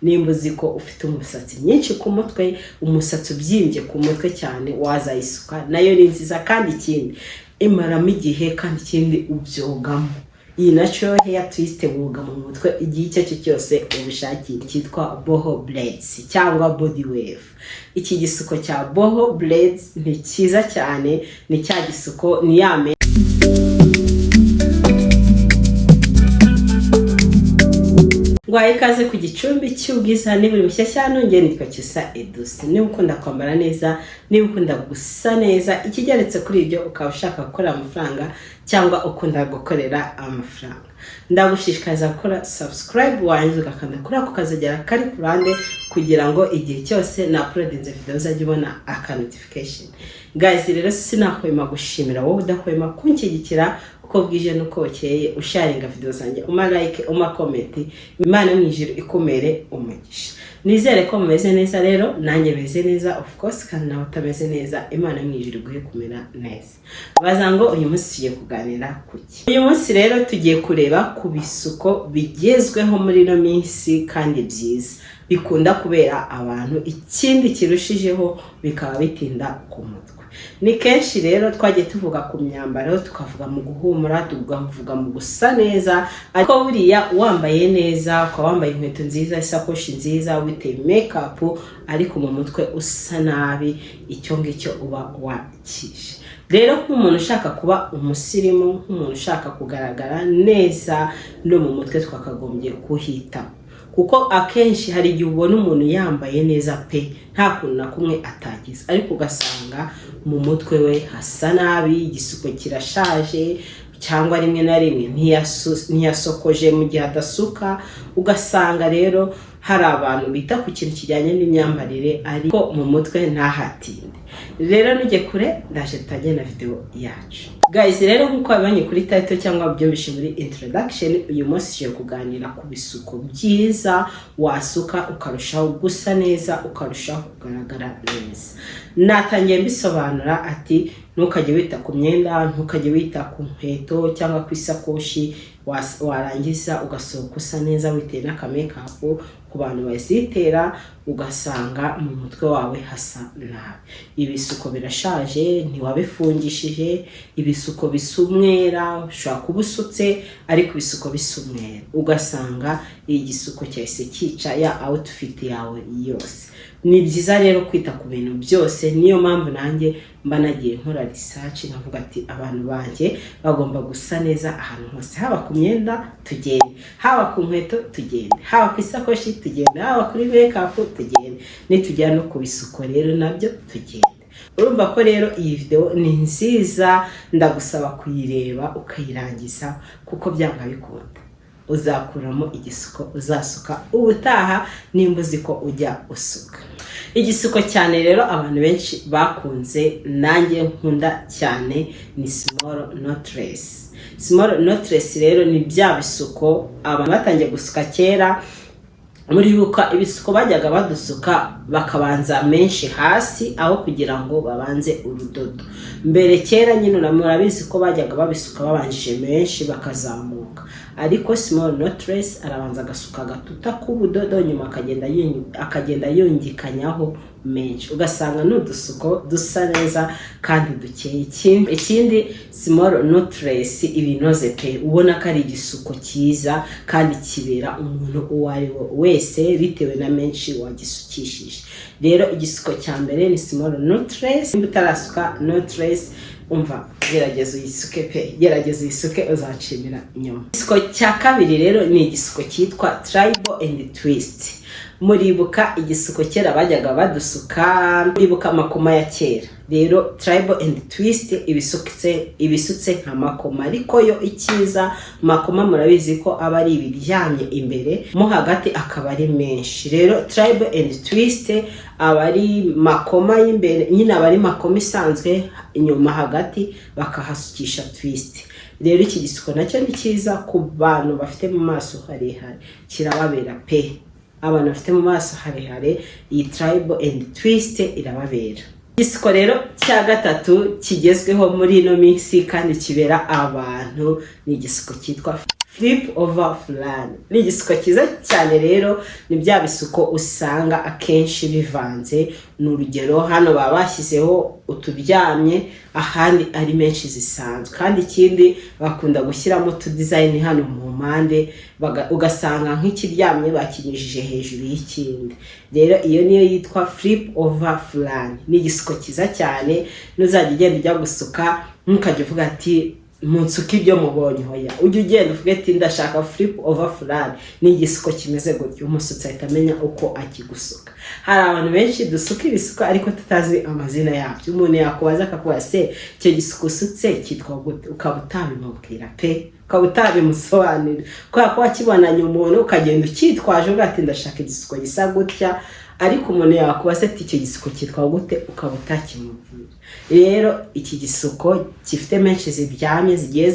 Nimba uzi ko ufite umusatsi mwinshi ku mutwe, umusatsi ubyimbye ku mutwe cyane, wazayisuka, nayo ni nziza. Kandi ikindi, imaramo igihe, kandi ikindi ubyogamo. Iyi natural hair twist woga mu mutwe igihe icyo ari cyo cyose ubishakiye. Cyitwa boho braids cyangwa body wave. Iki gisuko cya boho braids ni cyiza cyane, ni cya gisuko ni ya Ngwaye ikaze ku Gicumbi cy'Ubwiza. Niba uri mushyashya hano, njye nitwa Cyusa Edouce. Niba ukunda kwambara neza, niba ukunda gusa neza, ikigeretse kuri ibyo ukaba ushaka gukorera amafaranga cyangwa ukunda gukorera amafaranga, ndagushishikariza gukora subscribe, warangiza ugakanda kuri ako kazogera kari ku ruhande, kugira ngo igihe cyose na uploadinze video uzajya ubona aka notification. Guys, rero sinahwema gushimira wowe udahwema kunshyigikira uko bwije n'uko bukeye, usharinga video zanjye, uma like, uma comment. Imana mu ijuru ikumere umugisha. Nizere ko mumeze neza rero, nanjye meze neza of course. Kandi nawe utameze neza, Imana mu ijuru iguhe kumera neza. Baza ngo uyu munsi tugiye kuganira kuki? Uyu munsi rero tugiye kureba ku bisuko bigezweho muri ino minsi kandi byiza, bikunda kubera abantu, ikindi kirushijeho bikaba bitinda ku mutwe. Ni kenshi rero twagiye tuvuga ku myambaro, tukavuga mu guhumura, tukavuga mu gusa neza, ariko buriya wambaye neza, ukaba wambaye inkweto nziza, isakoshi nziza, witeye makeup, ariko mu mutwe usa nabi, icyo ngicyo uba wakishe. Rero nk'umuntu ushaka kuba umusirimu, nk'umuntu ushaka kugaragara neza, no mu mutwe twakagombye kuhitaho, kuko akenshi hari igihe ubona umuntu yambaye neza pe, nta kuntu na kumwe atagize, ariko ugasanga mu mutwe we hasa nabi, igisuko kirashaje, cyangwa rimwe na rimwe ntiyasokoje mu gihe adasuka. Ugasanga rero hari abantu bita ku kintu kijyanye n'imyambarire, ariko mu mutwe ntahatinde. Rero nujye kure, ndaje tutagenda na video yacu. Guys, rero nk'uko wabibonye kuri title cyangwa byumvishe muri introduction, uyu munsi tugiye kuganira ku bisuko byiza wasuka ukarushaho gusa neza, ukarushaho kugaragara neza. Natangiye mbisobanura ati ntukajye wita ku myenda, ntukajye wita ku nkweto cyangwa ku isakoshi, warangiza ugasohoka usa neza, witeye n'akamakeup ku bantu bazitera, ugasanga mu mutwe wawe hasa nabi, ibisuko birashaje, ntiwabifungishije, ibisuko bisa umwera. Ushobora kuba usutse ariko ibisuko bisa umwera, ugasanga igisuko cyahise cyica ya outfit yawe yose. Ni byiza rero kwita ku bintu byose. Niyo mpamvu nanjye mba nagiye nkora research, nkavuga ati abantu banjye bagomba gusa neza ahantu hose, haba ku myenda tugende, haba ku nkweto tugende, haba ku isakoshi tugende, haba kuri makeup tugende, nitugera no ku bisuko rero nabyo tugende. Urumva ko rero iyi video ni nziza, ndagusaba kuyireba ukayirangiza, kuko byanga bikunda uzakuramo igisuko uzasuka ubutaha, nimba uzi ko ujya usuka. Igisuko cyane rero abantu benshi bakunze, nanjye nkunda cyane, ni small knotless. Small knotless rero ni bya bisuko abantu batangiye gusuka kera. Muribuka ibisuko bajyaga badusuka, bakabanza menshi hasi aho kugira ngo babanze urudodo? Mbere kera nyine murabizi ko bajyaga babisuka babanjije menshi bakazamuka, ariko small knotless arabanza agasuka agatuta k'ubudodo, nyuma akagenda yungikanyaho menshi, ugasanga ni udusuko dusa neza kandi dukeye. Ikindi, small knotless ibinoze pe, ubona ko ari igisuko cyiza kandi kibera umuntu uwo ari we wese bitewe na menshi wagisukishije. Rero igisuko cya mbere ni small knotless. Nimba utarasuka knotless, umva, gerageza uyisuke pe, gerageza uyisuke, uzacimira inyuma. Igisuko cya kabiri rero ni igisuko cyitwa tribal and twist. Muribuka igisuko kera bajyaga badusuka? Muribuka amakoma ya kera? Rero tribal and twist ibisutse nka makoma, ariko yo icyiza, makoma murabizi ko aba ari ibiryamye imbere, mo hagati akaba ari menshi. Rero tribal and twist aba ari makoma y'imbere nyine, aba ari makoma isanzwe, inyuma hagati bakahasukisha twist. Rero iki gisuko nacyo ni cyiza ku bantu bafite mu maso harehare, kirababera pe. Abantu bafite mu maso harehare, iyi tribal and twist irababera. Igisuko rero cya gatatu kigezweho muri ino minsi kandi kibera abantu ni igisuko cyitwa Flip over Fulani ni igisuko cyiza cyane. Rero ni bya bisuko usanga akenshi bivanze. Ni urugero, hano baba bashyizeho uturyamye, ahandi ari mèches zisanzwe. Kandi ikindi, bakunda gushyiramo utudesign hano mu mpande, ugasanga nk'ikiryamye bakinyujije hejuru y'ikindi. Rero iyo niyo yitwa flip over Fulani. Ni igisuko cyiza cyane. Nuzajya ugenda ujya gusuka, ntukajya uvuga ati "Munsuke ibyo mubonye". Hoya, ujye ugenda uvuge ati "Ndashaka flip over Fulani, ni igisuko kimeze gutyo". Umusutsi ahita amenya uko akigusuka. Hari abantu benshi dusuka ibisuko ariko tutazi amazina yabyo. Umuntu yakubaza akakubaza: "Se icyo gisuko usutse cyitwa gute?" Ukaba utabimubwira pe, ukaba utabimusobanurira, kubera ko wakibonanye umuntu, ukagenda ukitwaje uvuga ati "Ndashaka igisuko gisa gutya", ariko umuntu yakubaza ati "Icyo gisuko cyitwa gute?", ukaba utakimubwira. Rero iki gisuko gifite mèches ziryamye zigiye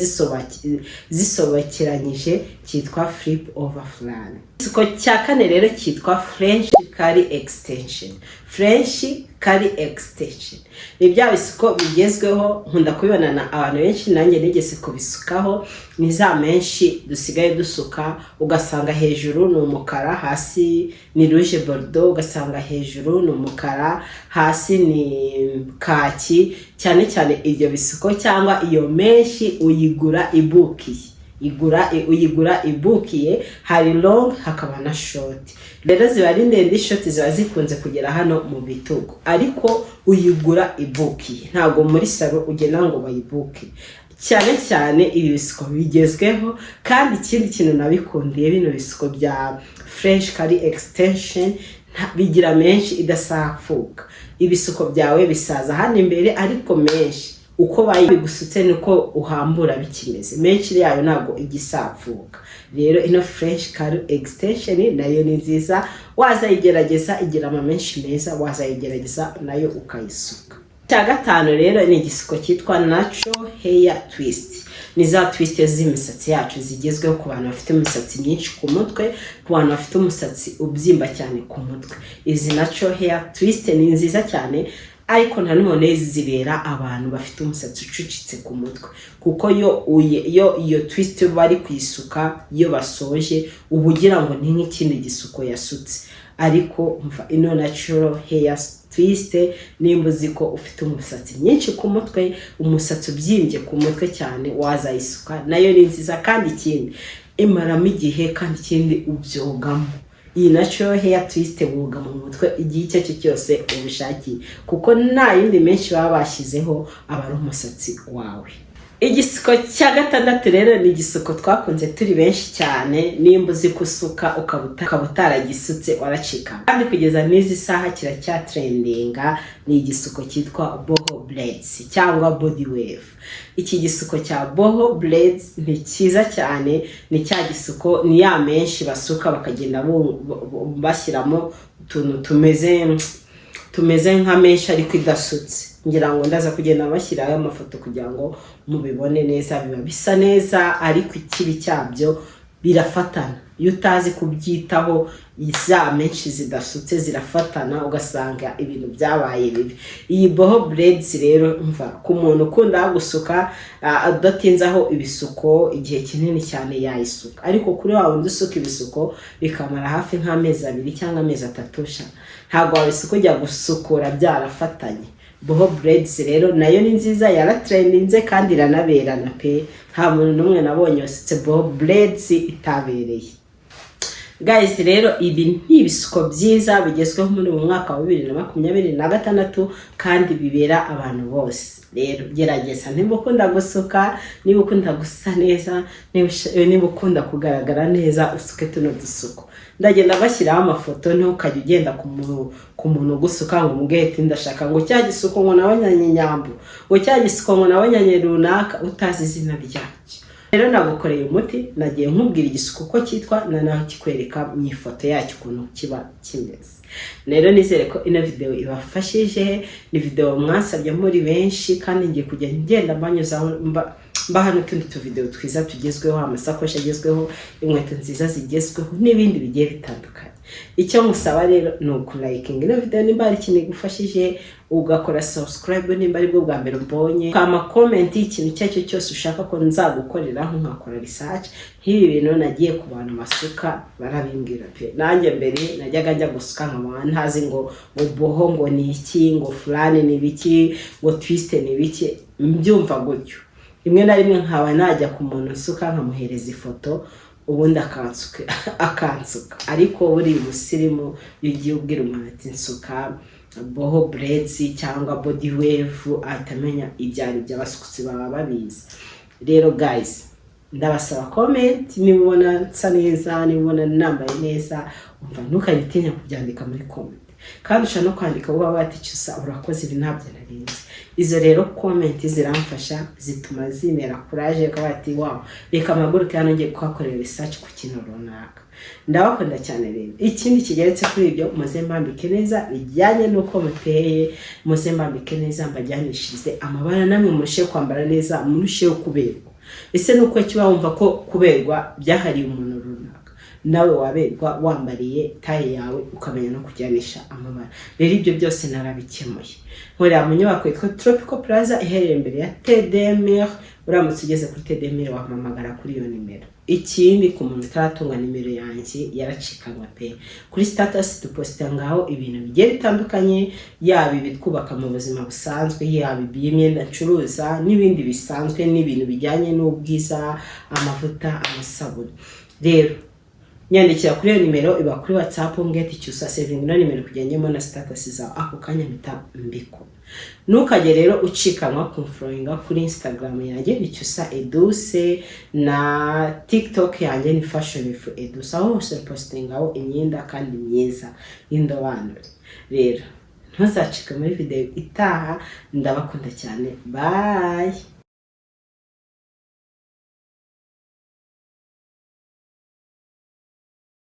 zisobekeranyije cyitwa flip over Fulani. Igisuko cya kane rero cyitwa French curl extension. French curl extension ni bya bisuko bigezweho, nkunda kubibonana abantu benshi, nanjye nigeze kubisukaho. Ni za mèches dusigaye dusuka, ugasanga hejuru ni umukara, hasi ni rouge bordeaux, ugasanga hejuru ni umukara, hasi ni kaki. Cyane cyane ibyo bisuko cyangwa iyo mèche uyigura ibukiye, igura uyigura ibukiye. Hari long, hakaba na short. Rero ziba ari ndende, short ziba zikunze kugera hano mu bitugu, ariko uyigura ibukiye, ntabwo muri salon ugenda ngo bayibuke. Cyane cyane ibi bisuko bigezweho. Kandi ikindi kintu nabikundiye, bino bisuko bya French curl extension bigira mèche idasafuka. Ibisuko byawe bisaza hano imbere, ariko mèche uko bayigusutse niko uhambura bikimeze, mèche yayo ntabwo igisapfuka. Rero ino French curl extension nayo ni nziza, wazayigerageza, igira amamèches meza, wazayigerageza nayo ukayisuka. Icya gatanu rero ni igisuko cyitwa natural hair twist. Ni za twist z'imisatsi yacu zigezweho ku bantu bafite imisatsi myinshi ku mutwe, ku bantu bafite umusatsi ubyimba cyane ku mutwe. Izi natural hair twist ni nziza cyane, ariko nanone zibera abantu bafite umusatsi ucucitse ku mutwe, kuko yo iyo twist bari kuyisuka, iyo basoje uba ugira ngo ni nk'ikindi gisuko yasutse. Ariko mva, ino natural hair twist, nimba uzi ko ufite umusatsi mwinshi ku mutwe, umusatsi ubyimbye ku mutwe cyane, wazayisuka, nayo ni nziza. Kandi ikindi, imaramo igihe. Kandi ikindi, ubyogamo. Iyi natural hair twist woga mu mutwe igihe icyo ari cyo cyose ubishakiye, kuko nta yindi mèche baba bashyizeho, aba ari umusatsi wawe. Igisuko cya gatandatu rero ni igisuko twakunze turi benshi cyane. Nimba uzi kusuka ukaba utaragisutse, waracika. Kandi kugeza n'izi saha kiracyatrendinga. Ni igisuko cyitwa boho braids cyangwa body wave. Iki gisuko cya boho braids ni cyiza cyane. Ni cya gisuko, ni ya mèche basuka bakagenda bashyiramo utuntu tumeze nka mèche ariko idasutse. Ngira ngo ndaza kugenda bashyiraho amafoto kugira ngo mubibone neza. Biba bisa neza, ariko ikibi cyabyo birafatana. Iyo utazi kubyitaho, za mèches zidasutse zirafatana, ugasanga ibintu byabaye bibi. Iyi boho braids rero, mva, ku muntu ukunda gusuka adatinzaho ibisuko igihe kinini cyane, yayisuka. Ariko kuri wa wundi usuka ibisuko bikamara hafi nk'amezi 2 cyangwa amezi 3, sha, ntabwo wabisuka ujya gusukura byarafatanye. Boho braids rero nayo ni nziza, yaratrendinze kandi iranaberana pe. Nta muntu n'umwe nabonye wasutse boho braids itabereye. Guys, rero ibi ni ibisuko byiza bigezweho muri uyu mwaka wa 2026 kandi bibera abantu bose. Rero gerageza, niba ukunda gusuka, niba ukunda gusa neza, niba ukunda kugaragara neza, usuke tuno dusuko. Ndagenda bashyiraho amafoto. Ntukajya ugenda ku muntu ugusuka ngo umubwire ati "Ndashaka ngo cya gisuko ngo nabonyanye Nyambo, ngo cya gisuko ngo nabonyanye runaka", utazi izina ryacyo. Rero nagukoreye umuti, nagiye nkubwira igisuko uko cyitwa, noneho kikwereka mu ifoto yacyo ukuntu kiba kimeze. Rero nizere ko ino video ibafashije. Ni video mwasabye muri benshi, kandi ngiye kujya ngenda mbanyuzaho mbaha n'utundi tuvideo twiza tugezweho, amasakoshi agezweho, inkweto nziza zigezweho n'ibindi bigiye bitandukanye. Icyo musaba rero ni ukulayikinga ino video nimba hari ikintu igufashije, ugakora subscribe nimba aribwo bwa mbere mbonye, ukama comment y'ikintu icyo ari cyo cyose ushaka ko nzagukoreraho, nkakora research. Nk'ibi bintu nagiye ku bantu basuka barabimbwira pe. Nanjye mbere najyaga njya gusuka nkaba ntazi ngo boho ngo ni iki, ngo fulani ni ibiki, ngo twist ni ibiki, mbyumva gutyo. Rimwe na rimwe nkaba najya ku muntu nsuka, nkamuhereza ifoto, ubundi akansuka. Ariko buriya umusirimu, iyo ugiye ubwira umuntu ati "Nsuka boho braids cyangwa body wave", ahita amenya ibyo ari byo. Abasutsi baba babizi. Rero guys, ndabasaba comment niba ubona nsa neza, niba ubona nambaye neza. Umva, ntukajye utinya kubyandika muri comment. Kandi ushobora no kwandika uba wati "Cyusa, urakoze, ibi ntabyo narinzi." Izo rero comment ziramfasha, zituma zimera courage, ukaba ati "Wow, reka mpaguruke hano ngiye kuhakorera research ku kintu runaka." Ndabakunda cyane. Rero ikindi kigeretse kuri ibyo, muze mbambike neza bijyanye n'uko muteye, muze mbambike neza, mbajyanishirize amabara, namwe murusheho kwambara neza, murusheho kuberwa. Ese nuko kiba wumva ko kuberwa byahariye umuntu runaka? Nawe waberwa wambariye taille yawe, ukamenya no kujyanisha amabara. Rero ibyo byose narabikemuye. Nkorera mu nyubako yitwa Tropical Plaza, iherereye imbere ya TDMR. Uramutse ugeze kuri TDMR, wampamagara kuri iyo nimero. Ikindi, ku muntu utaratunga nimero yanjye, yaracikanywe pe. Kuri status duposita ngaho ibintu bigiye bitandukanye, yaba ibitwubaka mu buzima busanzwe, yaba iby'imyenda ncuruza n'ibindi bisanzwe, n'ibintu bijyanye n'ubwiza, amavuta, amasabune. Rero nyandikira kuri iyo nimero iba kuri WhatsApp, ngeti "Cyusa", sevinga ino nimero kugira njye mbona status zawe, ako kanya mpita mbikora. Ntukajye rero ucikanwa kumfollowinga kuri Instagram yanjye, ni Cyusa Eduse, na TikTok yanjye ni Fashion with Eduse. Aho hose postingaho imyenda kandi myiza y'indobanure. Rero ntuzacike muri video itaha. Ndabakunda cyane, bye.